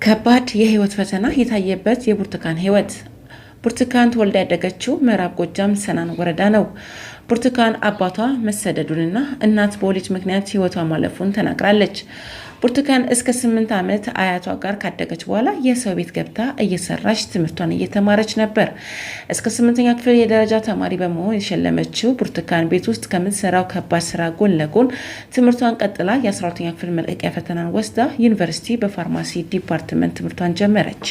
ከባድ የህይወት ፈተና የታየበት የብርቱካን ህይወት። ብርቱካን ተወልዳ ያደገችው ምዕራብ ጎጃም ሰናን ወረዳ ነው። ብርቱካን አባቷ መሰደዱንና እናት በወሊድ ምክንያት ህይወቷ ማለፉን ተናግራለች። ብርቱካን እስከ 8 ዓመት አያቷ ጋር ካደገች በኋላ የሰው ቤት ገብታ እየሰራች ትምህርቷን እየተማረች ነበር። እስከ 8ኛ ክፍል የደረጃ ተማሪ በመሆን የሸለመችው ብርቱካን ቤት ውስጥ ከምትሰራው ከባድ ስራ ጎን ለጎን ትምህርቷን ቀጥላ የ12ኛ ክፍል መልቀቂያ ፈተናን ወስዳ ዩኒቨርሲቲ በፋርማሲ department ትምህርቷን ጀመረች።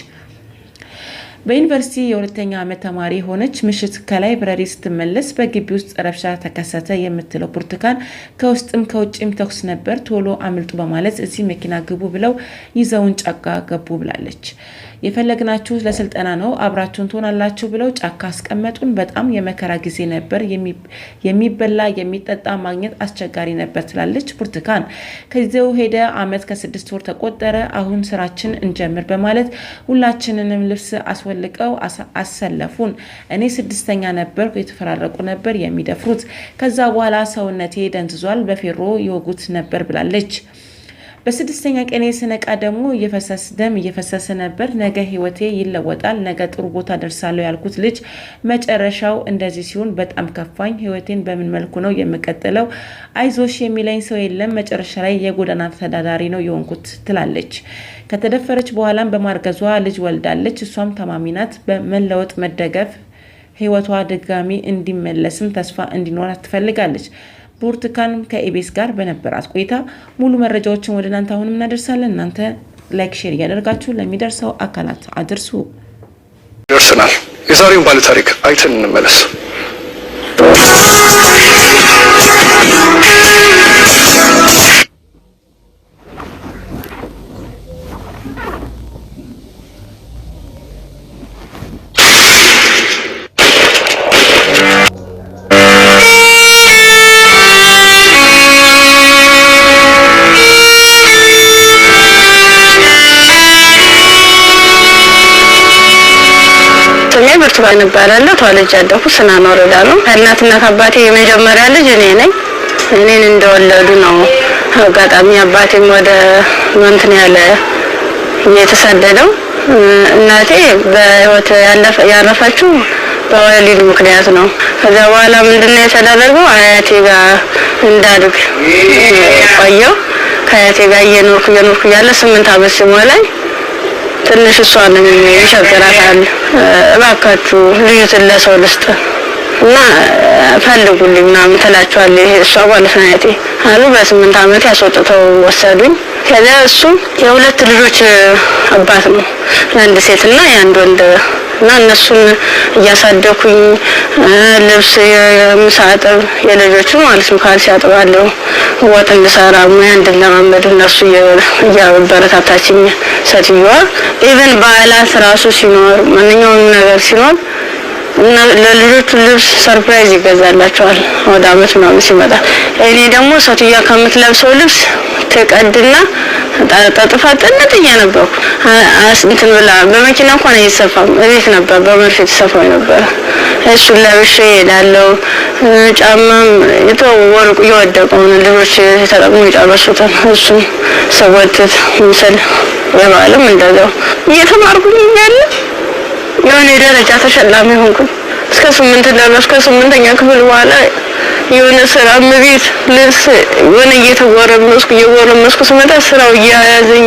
በዩኒቨርሲቲ የሁለተኛ ዓመት ተማሪ ሆነች። ምሽት ከ library ስትመለስ በግቢ ውስጥ ረብሻ ተከሰተ የምትለው ብርቱካን ከውስጥም ከውጭም ተኩስ ነበር፣ ቶሎ አምልጡ በማለት እዚህ መኪና ግቡ ብለው ይዘውን ጫካ ገቡ ብላለች። የፈለግናችሁ ለስልጠና ነው፣ አብራችሁን ትሆናላችሁ ብለው ጫካ አስቀመጡን። በጣም የመከራ ጊዜ ነበር። የሚበላ የሚጠጣ ማግኘት አስቸጋሪ ነበር ትላለች ብርቱካን። ከዚያው ሄደ ዓመት ከ6 ወር ተቆጠረ። አሁን ስራችን እንጀምር በማለት ሁላችንንም ልብስ አስወልቀው አሰለፉን። እኔ 6ኛ ነበርኩ። የተፈራረቁ ነበር የሚደፍሩት። ከዛ በኋላ ሰውነቴ ደንዝዟል፣ በፌሮ ይወጉት ነበር ብላለች። በ6ኛ ቀኔ ስነቃ ደግሞ ደም እየፈሰሰ ነበር። ነገ ህይወቴ ይለወጣል፣ ነገ ጥሩ ቦታ ደርሳለሁ ያልኩት ልጅ መጨረሻው እንደዚህ ሲሆን በጣም ከፋኝ። ህይወቴን በምን መልኩ ነው የምቀጥለው? አይዞሽ የሚለኝ ሰው የለም። መጨረሻ ላይ የጎዳና ተዳዳሪ ነው የሆንኩት ትላለች። ከተደፈረች በኋላም በማርገዟ ልጅ ወልዳለች። እሷም ታማሚ ናት። በመለወጥ መደገፍ ህይወቷ ድጋሚ እንዲመለስም ተስፋ እንዲኖራት ትፈልጋለች። ብርቱካን ከኢቢኤስ ጋር በነበራት ቆይታ ሙሉ መረጃዎችን ወደ እናንተ አሁንም እናደርሳለን። እናንተ like፣ share እያደርጋችሁ ለሚደርሰው አካላት አድርሱ። ደርሰናል። የዛሬውን ባለ ታሪክ አይተን እንመለስ። ስሜ ብርቱካን እባላለሁ። ተወልጄ ያደኩት ስናን ወረዳ ነው። ከእናትና ከአባቴ የመጀመሪያ ልጅ እኔ ነኝ። እኔን እንደወለዱ ነው አጋጣሚ አባቴም ወደ እንትን ያለ የተሰደደው። እናቴ በህይወት ያረፈችው በወሊድ ምክንያት ነው። ከዛ በኋላ ምንድነው የተደረገው? አያቴ ጋር እንዳድግ ቆየሁ። ከአያቴ ጋር እየኖርኩ እየኖርኩ እያለ 8 ዓመት ሲሞላኝ ትንሽ እሷንም ይቸግራታል። እባካችሁ ልጅቱን ለሰው ልስጥ እና ፈልጉልኝ ምናምን ትላቸዋለች እሷ ማለት ነው አያቴ አሉ። በ8 ዓመት ያስወጥተው ወሰዱኝ። ከዛ እሱ የሁለት ልጆች አባት ነው፣ የአንድ ሴትና የአንድ ወንድ እና እነሱን እያሳደኩኝ ልብስ የምሳ አጥብ የልጆቹ ማለት ነው ካልሲ አጥባለሁ፣ ወጥ እንድሰራ ሙያ እንድለማመድ እነሱ እያበረታታችኝ ሴትዮዋ። even በዓላት ራሱ ሲኖር ማንኛውም ነገር ሲኖር እና ለልጆቹ ልብስ surprise ይገዛላቸዋል ወደ አመት ምናምን ሲመጣ። እኔ ደግሞ ሴትዮዋ ከምትለብሰው ልብስ ትቀድና ጠጥፋ ጥንጥዬ ነበርኩ። እንትን ብላ በመኪና እንኳን አይሰፋም፣ እቤት ነበር በመርፌ ተሰፋው ነበር። እሱን ለብሼ እሄዳለሁ። ጫማም የተወርቁ የወደቀውን ልጆች ተጠቅሞ የጨረሱትን እሱን ስጎትት ምስል የበዓልም እንደዛው እየተማርኩኝ እያለ የሆነ የደረጃ ተሸላሚ ሆንኩኝ። እስከ 8 ደረስኩ። ከ8ኛ ክፍል በኋላ የሆነ ስራ እመቤት ልብስ የሆነ እየተጎረመስኩ እየጎረመስኩ ስመጣ ስራው እየያዘኝ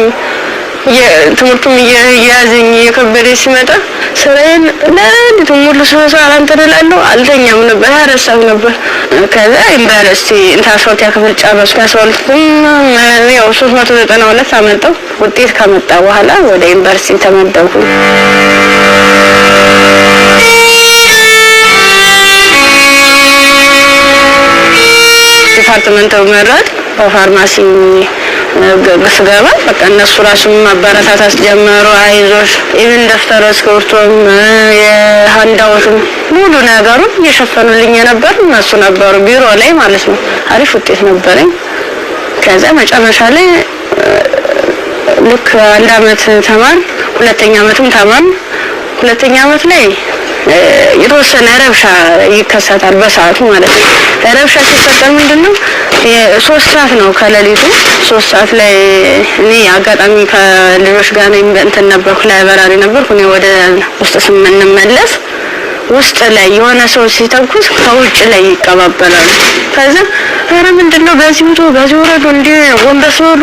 ትምህርቱም እየያዘኝ እየከበደ ሲመጣ ስራዬን ለሊቱ ሙሉ ስሰራ እንትን እላለሁ። አልተኛም ነበር፣ አረሳም ነበር። ከዛ ዩኒቨርሲቲ 12ኛ ክፍል ጨረስኩ። 12ም ያው 392 አመጣሁ። ውጤት ከመጣ በኋላ ወደ ዩኒቨርሲቲ ተመደብኩ። department መረጥ በፋርማሲ ስገባ በቃ እነሱ ራሱ ማበረታታት ጀመሩ። አይዞሽ even ደብተር እስክሪብቶም የ handout ም ሙሉ ነገሩን እየሸፈኑልኝ የነበር እነሱ ነበሩ፣ ቢሮ ላይ ማለት ነው። አሪፍ ውጤት ነበረኝ። ከዛ መጨረሻ ላይ ልክ አንድ አመት ተማር፣ ሁለተኛ አመትም ተማር። ሁለተኛ አመት ላይ የተወሰነ ረብሻ ይከሰታል በሰዓቱ ማለት ነው። ረብሻ ሲፈጠር ምንድነው 3 ሰዓት ነው፣ ከሌሊቱ 3 ሰዓት ላይ። እኔ አጋጣሚ ከልጆች ጋር ነኝ፣ እንትን ነበርኩ፣ library ነበርኩ። እኔ ወደ ውስጥ ስንመለስ ውስጥ ላይ የሆነ ሰው ሲተኩስ ከውጭ ላይ ይቀባበላሉ። ከዛ ኧረ ምንድን ነው፣ በዚህ ውጡ፣ በዚህ ውረዱ፣ እንዲህ ጎንበስ በሉ፣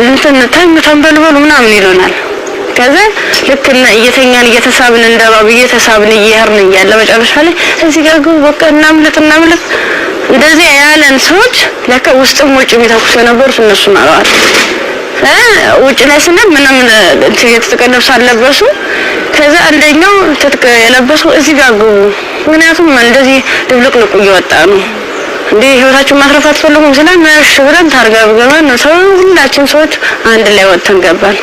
እንትን ተኙ፣ ተንበልበሉ ምናምን ይሉናል። ከዛ ልክ እና እየተኛን እየተሳብን፣ እንደ እባብ እየተሳብን እየሄድን እያለ መጨረሻ ላይ እዚህ ጋር ግቡ፣ በቃ እናምልጥ እናምልጥ። እንደዚህ ያለን ሰዎች ለካ ውስጥም ውጭ የሚተኩሱ የነበሩት እነሱ ናቸዋል። ውጭ ላይ ስንል ምንም የትጥቅ ልብስ አልለበሱ። ከዛ አንደኛው ትጥቅ የለበሱ እዚህ ጋር ግቡ፣ ምክንያቱም እንደዚህ ድብልቅልቁ እየወጣ ነው እንዴ፣ ህይወታችሁን ማትረፍ አትፈልጉም ስለን እሺ ብለን ታርገብግበን ሰው ሁላችን ሰዎች አንድ ላይ ወጥተን ገባን።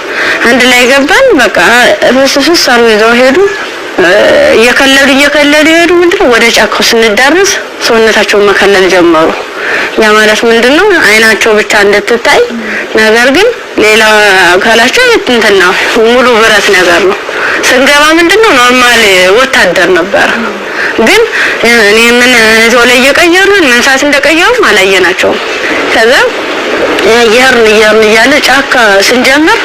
አንድ ላይ ገባን። በቃ ፍስፍስ አሉ፣ ይዘው ሄዱ። እየከለሉ እየከለሉ ሄዱ። ምንድነው ወደ ጫካው ስንዳረስ ሰውነታቸውን መከለል ጀመሩ። ያ ማለት ምንድነው? አይናቸው ብቻ እንድትታይ፣ ነገር ግን ሌላ አካላቸው እንትን ነው፣ ሙሉ ብረት ነገር ነው። ስንገባ ምንድነው normal ወታደር ነበር። ግን እኔ ምን እዛው ላይ እየቀየሩ ምን ሰዓት እንደቀየሩም አላየናቸውም። ከዛ እየሄድን እየሄድን እያለ ጫካ ስንጀምር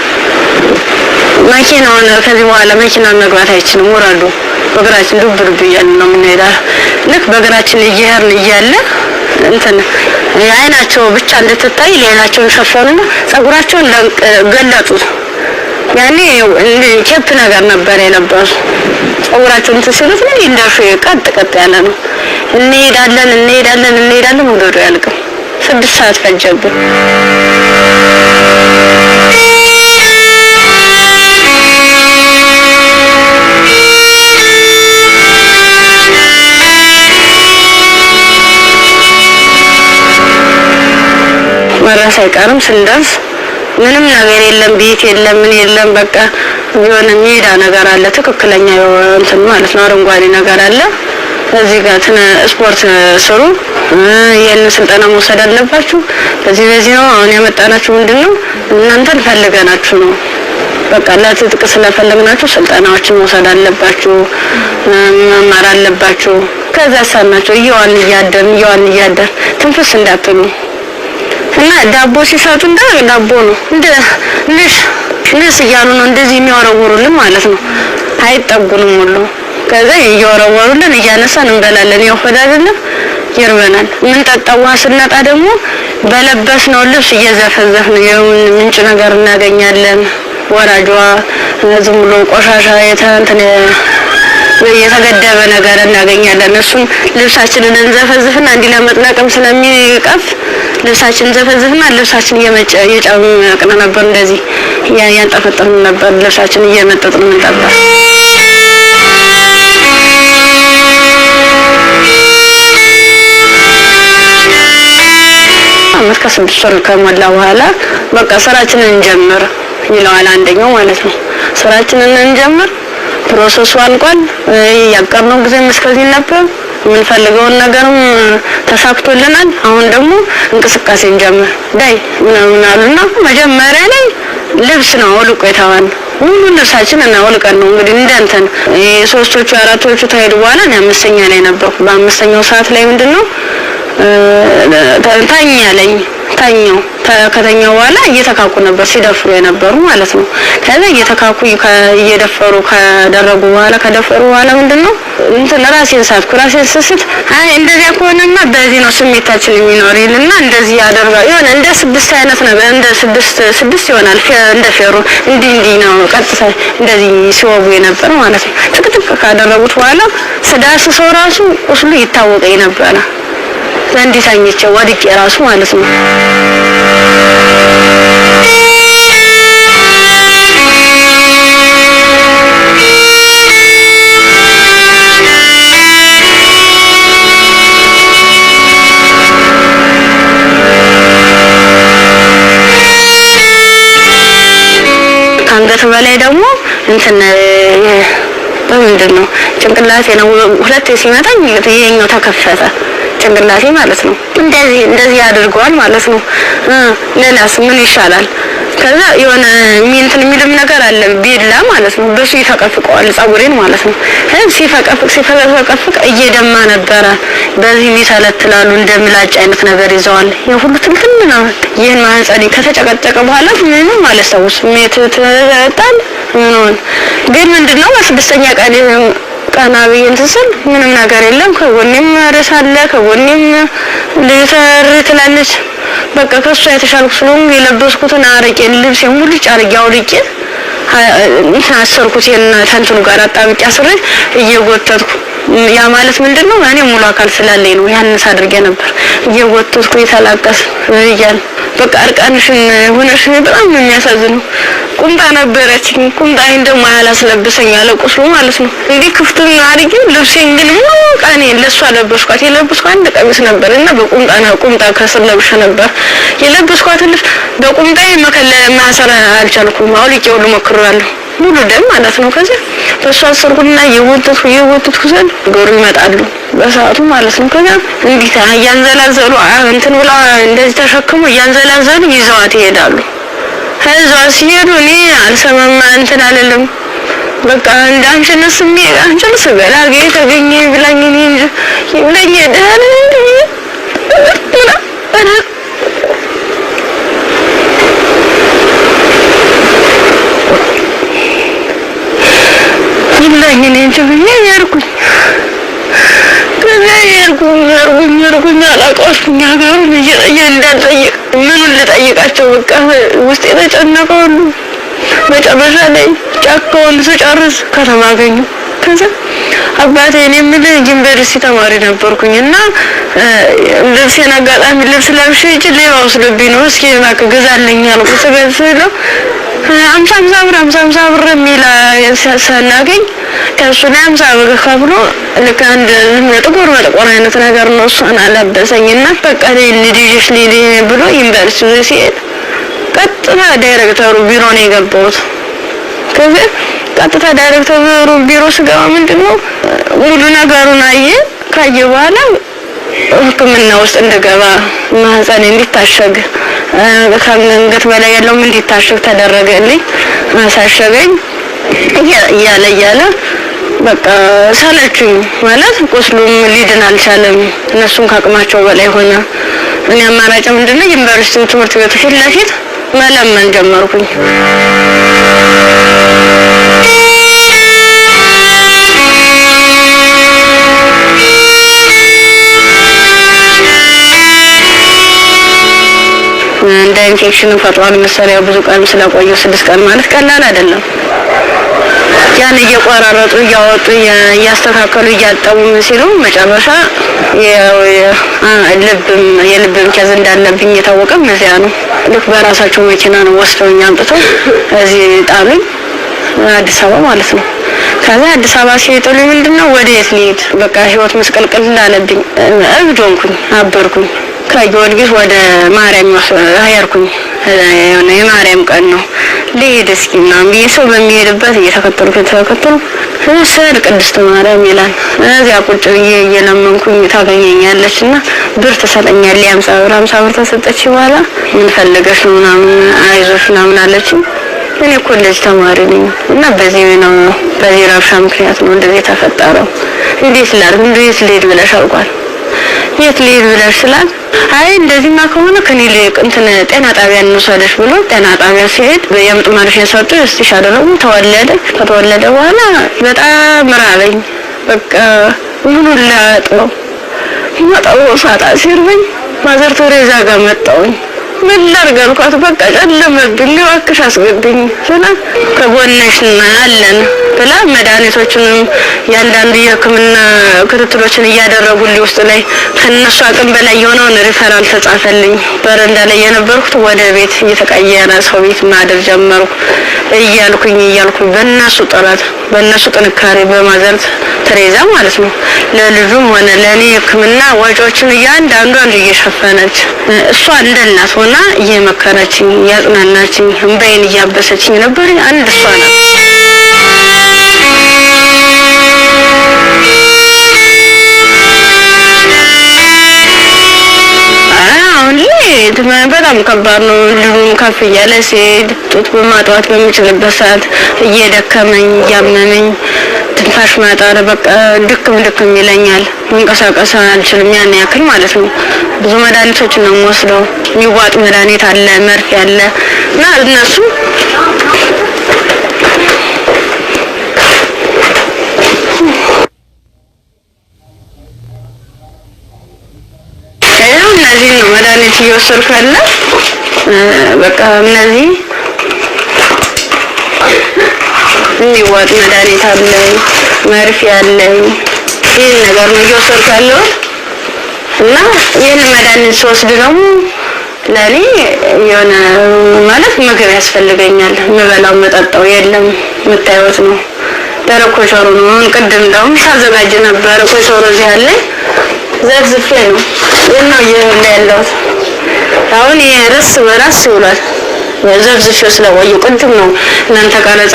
መኪናውን ከዚህ በኋላ መኪና መግባት አይችልም፣ ውረዱ፣ በእግራችን ዱብ ዱብ እያልን ነው የምንሄደው። ልክ በእግራችን እየሄድን እያለ እንትን አይናቸው ብቻ እንድትታይ ሌላቸውን ሸፈኑና ጸጉራቸውን ገለጡት። ያኔ cap ነገር ነበር የለበሱ። ጸጉራቸውን እንትን ሲሉት ምን እንደርሱ ቀጥ ቀጥ ያለ ነው። እንሄዳለን እንሄዳለን እንሄዳለን፣ መንገዱ አያልቅም። 6 ሰዓት ፈጀብን። መድረስ አይቀርም። ስንደርስ ምንም ነገር የለም፣ ቤት የለም፣ ምን የለም። በቃ የሆነ ሜዳ ነገር አለ፣ ትክክለኛ እንትን ማለት ነው፣ አረንጓዴ ነገር አለ። እዚህ ጋር ስፖርት ስሩ፣ ይህንን ስልጠና መውሰድ አለባችሁ። በዚህ በዚህ ነው አሁን ያመጣናችሁ። ምንድን ነው እናንተን ፈልገናችሁ ነው። በቃ ለትጥቅ ስለፈለግናችሁ ስልጠናዎችን መውሰድ አለባችሁ፣ መማር አለባችሁ። ከዛ ሳናቸው እየዋልን እያደርን እየዋልን እያደርን ትንፍስ እንዳትሉ እና ዳቦ ሲሰጡ እንደ ዳቦ ነው፣ እንደ ንሽ ንስ እያሉ ነው እንደዚህ የሚወረውሩልን ማለት ነው። አይጠጉንም ሁሉ። ከዛ እየወረወሩልን እያነሳን እንበላለን። ያው ሆድ አይደለም ይርበናል። የምንጠጣው ውሃ ስናጣ ደግሞ በለበስነው ልብስ እየዘፈዘፍን ምንጭ ነገር እናገኛለን። ወራጇ ዝም ብሎ ቆሻሻ እንትን የተገደበ ነገር እናገኛለን። እሱን ልብሳችንን እንዘፈዝፍና እንዲህ ለመጥለቅም ስለሚቀፍ ልብሳችንን እንዘፈዝፍና ልብሳችን እየጨመቅን ነበር፣ እንደዚህ ያንጠፈጠፍን ነበር፣ ልብሳችን እየመጠጥን ነበር። አመት ከ6 ወር ከሞላ በኋላ በቃ ስራችንን እንጀምር ይለዋል አንደኛው ማለት ነው። ስራችንን እንጀምር፣ process ኡ አልቋል። ያቀርነው ጊዜም እስከዚህ ነበር። የምንፈልገውን ነገርም ተሳክቶልናል። አሁን ደግሞ እንቅስቃሴ እንጀምር ዳይ ምናምን አሉና መጀመሪያ ላይ ልብስ ነው አውልቆ የተባልነው። ሁሉ ልብሳችንን አውልቀን ነው እንግዲህ እንደ እንትን የሶስቶቹ አራቶቹ ተሄዱ በኋላ እኔ አምስተኛ ላይ ነበርኩ። በአምስተኛው ሰዓት ላይ ምንድን ነው ተኛ አለኝ። ተኛው። ከተኛው በኋላ እየተካኩ ነበር ሲደፍሩ የነበሩ ማለት ነው። ከዛ እየተካኩ እየደፈሩ ካደረጉ በኋላ፣ ከደፈሩ በኋላ ምንድን ነው እንትን ራሴን ሳትኩ። ራሴን ስስት አይ እንደዚያ ከሆነማ በዚህ ነው ስሜታችን የሚኖር ይልና እንደዚህ ያደርጋል። የሆነ እንደ ስድስት አይነት ነገር፣ እንደ ስድስት ስድስት ይሆናል፣ እንደ ፌሮ እንዲህ እንዲህ ነው ቀጥታ እንደዚህ ሲወጉ የነበር ማለት ነው። ጥቅጥቅ ካደረጉት በኋላ ስዳስሰው ራሱ ቁስሉ ይታወቀኝ ነበረ። እንዲህ ተኝቼ ወድቄ ራሱ ማለት ነው። ከአንገት በላይ ደግሞ እንትን በምንድን ነው ጭንቅላቴ ነው ሁለቴ ሲመታኝ ይሄኛው ተከፈተ ጭንቅላቴ ማለት ነው። እንደዚህ እንደዚህ አድርገዋል ማለት ነው። ሌላስ ምን ይሻላል? ከዛ የሆነ እንትን የሚልም ነገር አለ ቢላ ማለት ነው። በሱ ይፈቀፍቀዋል ጸጉሬን ማለት ነው። ሲፈቀፍቅ ሲፈቀፍቅ እየደማ ነበረ። በዚህ ይተለትላሉ እንደ ምላጭ አይነት ነገር ይዘዋል። ይሄ ሁሉ ትልትል ነው። ይህን ማህፀኔ ከተጨቀጨቀ በኋላ ምንም አላስታውስም። የት ተጣል ምን ግን ምንድነው በስድስተኛ ቀን ቀና ብዬ እንትን ስል ምንም ነገር የለም። ከጎኔም ርዕስ አለ፣ ከጎኔም ልጅ ትላለች። በቃ ከእሷ የተሻልኩ ስለሆንኩ የለበስኩትን አረቄ ልብሴን ሙልጭ አድርጌ አውልቄ አሰርኩት። ተንትኑ ጋር አጣብቄ አስሬ እየጎተትኩ፣ ያ ማለት ምንድነው እኔ ሙሉ አካል ስላለኝ ነው ያንን ሳድርጌ ነበር። እየጎተትኩ እየተላቀስ እያል በቃ እርቃንሽን ሆነሽ በጣም ነው የሚያሳዝነው። ቁምጣ ነበረችኝ። ቁምጣዬን ደግሞ አላስለብሰኝ አለ ቁስሉ ማለት ነው። እንዲህ ክፍቱን አድርጌ ልብሴን ግን ሙሉ ቀኔ ለእሷ ለበስኳት። የለበስኳት አንድ ቀሚስ ነበር እና በቁምጣ ቁምጣ ከስር ለብሼ ነበር የለበስኳትን ልብስ በቁምጣዬ መከለ ማሰር አልቻልኩም። አውልቄ ሁሉ ሞክሬያለሁ። ሙሉ ደም ማለት ነው። ከዚያ በእሷ አሰርኩና እየጎተትኩ እየጎተትኩ ስል ገሩ ይመጣሉ በሰዓቱ ማለት ነው። ከዚያ እንዲህ እያንዘላዘሉ እንትን ብላ እንደዚህ ተሸክሞ እያንዘላዘሉ ይዘዋት ይሄዳሉ። ከዛ ሲሄዱ እኔ አልሰማማ እንትን አልልም። በቃ እንደ አንቺንስ አንቺንስ ገላጌ ተገኘ ብላኝ እኔ እንጂ ይብላኝ ይብላኝ እኔ እንጂ ብዬ ሄድኩኝ። ከዛ ሄድኩኝ ሄድኩኝ ሄድኩኝ አላውቀውም። ሀገሩን እንዳልጠይቅ ምኑን ልጠይቃቸው በቃ ውስጥ የተጨነቀ ሁሉ መጨረሻ ላይ ጫካውን ስጨርስ ከተማ አገኙ። ከዛ አባቴ እኔ የምልህ ዩኒቨርሲቲ ተማሪ ነበርኩኝ እና ልብሴን አጋጣሚ ልብስ ለብሼ ሂጅ ሌባ ወስዶብኝ ነው፣ እስኪ እባክህ ግዛልኝ አልኩት። ስለው 50 50 ብር 50 50 ብር የሚል ስናገኝ ከእሱ ላይ 50 ብር ከፍሎ ልክ አንድ ጥቁር በጥቁር አይነት ነገር ነው እሷን አለበሰኝ እና በቃ ልጅሽ ልሂድ ብሎ ዩኒቨርሲቲ ሲሄድ ቀጥታ ዳይሬክተሩ ቢሮ ነው የገባሁት። ከዚያ ቀጥታ ዳይሬክተሩ ቢሮ ስገባ ምንድነው ሙሉ ነገሩን አየ። ካየ በኋላ ሕክምና ውስጥ እንድገባ ማህፀኔ እንዲታሸግ ከአንገት በላይ ያለውም እንዲታሸግ ተደረገልኝ። አሳሸገኝ። እያለ እያለ በቃ ሰለቹኝ ማለት ቁስሉም ሊድን አልቻለም። እነሱም ከአቅማቸው በላይ ሆነ። እኔ አማራጭ ምንድነው ዩኒቨርሲቲው ትምህርት ቤቱ ፊት ለፊት መለመን ጀመርኩኝ። እንደ ኢንፌክሽን ፈጥሯል መሰለኝ። ብዙ ቀን ስለቆየሁ 6 ቀን ማለት ቀላል አይደለም። ያን እየቆራረጡ እያወጡ እያስተካከሉ እያጠቡ ምን ሲሉ መጨረሻ ልብም የልብም case እንዳለብኝ የታወቀም እዚያ ነው። ልክ በራሳቸው መኪና ነው ወስደውኝ አምጥተው እዚህ ጣሉኝ፣ አዲስ አበባ ማለት ነው። ከዛ አዲስ አበባ ሲጥሉኝ ምንድነው ወደ የት ልሂድ? በቃ ህይወት ምስቅልቅል አለብኝ። እብድ ሆንኩኝ፣ አበርኩኝ። ከጊዮርጊስ ወደ ማርያም ሄድኩኝ። የሆነ የማርያም ቀን ነው ልሂድ እስኪ ምናምን ብዬ ሰው በሚሄድበት እየተከተልኩ የተከተልኩ ስዕል ቅድስት ማርያም ይላል። እዚያ ቁጭ ብዬ እየለመንኩኝ ታገኘኛለች እና ብር ትሰጠኛለች። 50 ብር 50 ብር ተሰጠች። በኋላ ምን ፈልገሽ ነው ምናምን አይዞሽ ምናምን አለችኝ። እኔ ኮሌጅ ተማሪ ነኝ እና በዚህ ነው በዚህ ረብሻ ምክንያት ነው እንደዚህ የተፈጠረው። እንዴት ላድርግ እንዴት ልሂድ ብለሽ አልኳት። የት ልሂድ ብለሽ ስላት አይ እንደዚህማ ከሆነ ክሊኒክ እንትን ጤና ጣቢያ እንውሰድሽ ብሎ ጤና ጣቢያ ሲሄድ የምጥ መርፌ ሰጡ። stitch አደረጉ። ተወለደ። ከተወለደ በኋላ በጣም ራበኝ። በቃ ምኑን ላጥበው መጣው ሳጣ ሲርበኝ ማዘር ቴሬዛ ጋር መጣሁኝ። ምን ላድርግ አልኳት። በቃ ጨለመብኝ፣ እባክሽ አስገቢኝ ስላት ከጎንሽ አለን ብላ መድኃኒቶችንም ያንዳንዱ የሕክምና ክትትሎችን እያደረጉልኝ ውስጥ ላይ ከነሱ አቅም በላይ የሆነውን ሪፈራል ተጻፈልኝ። በረንዳ ላይ የነበርኩት ወደ ቤት እየተቀየረ ሰው ቤት ማደር ጀመርኩ። እያልኩኝ እያልኩኝ በእነሱ ጥረት በእነሱ ጥንካሬ በማዘር ቴሬዛ ማለት ነው ለልጁም ሆነ ለእኔ ሕክምና ወጪዎችን እያንዳንዷን እየሸፈነች እሷ እንደ እናት ሆና እየመከረችኝ እያጽናናችኝ እምባዬን እያበሰችኝ ነበር። አንድ እሷ ናት። አሁን ላይ በጣም ከባድ ነው። ልጁም ከፍ እያለ ሲሄድ ጡት በማጥዋት በሚችልበት ሰዓት እየደከመኝ እያመመኝ ትንፋሽ ማጠር በቃ ድክም ድክም ይለኛል። መንቀሳቀስ አልችልም ያን ያክል ማለት ነው። ብዙ መድኃኒቶች ነው የምወስደው። የሚዋጥ መድኃኒት አለ፣ መርፌ አለ እና እነሱ እነዚህ ነው መድኃኒት እየወሰድኩ ያለ። በቃ እነዚህ የሚዋጥ መድኃኒት አለኝ፣ መርፌ አለኝ። ይህን ነገር ነው እየወሰድኩ ያለሁት እና ይህን መድኃኒት ስወስድ ደግሞ ለእኔ የሆነ ማለት ምግብ ያስፈልገኛል። የምበላው የምጠጣው የለም። የምታዩት ነው። ደረቅ ኮሾሮ ነው። አሁን ቅድም እንደውም ሳዘጋጅ ነበረ ኮሾሮ እዚህ አለኝ። ዘፍዝፌ ነው ይህን ነው እየበላ ያለሁት። አሁን ይሄ ርስ በራስ ይውላል። ዘፍዝፌው ስለቆየ ቅድም ነው እናንተ ቀረጻ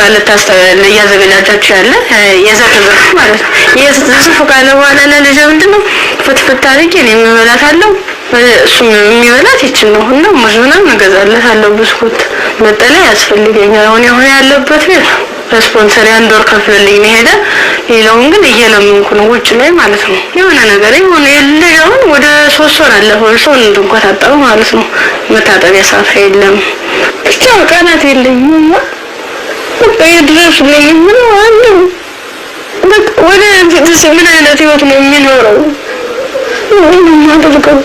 እያዘገጃጃችሁ ያለ የዘፍዝፍ ማለት ነው። የዘፍዝፍ ካለ በኋላ ለልጄ ምንድን ነው ፍትፍት አድርጌ እኔ የምበላታለሁ፣ እሱም የሚበላት ይችን ነው እና ሙዝ ምናምን እገዛለታለሁ። ብስኩት፣ መጠለያ ያስፈልገኛል። አሁን የሆነ ያለበት ቤት በስፖንሰር የአንድ ወር ከፍሎልኝ ነው የሄደ። ሌላውን ግን እየለመንኩ ነው ውጭ ላይ ማለት ነው። የሆነ ነገር የሆነ የልጅ አሁን ወደ 3 ወር አለፈው ሰው እንኳን ታጠበ ማለት ነው። መታጠቢያ ሳፋ የለም። ብቻ ቀናት የለኝም። በቃ የድረሱልኝ ምን አለ በቃ ወደ ፊትስ ምን አይነት ህይወት ነው የሚኖረው? ምን ማደርገው?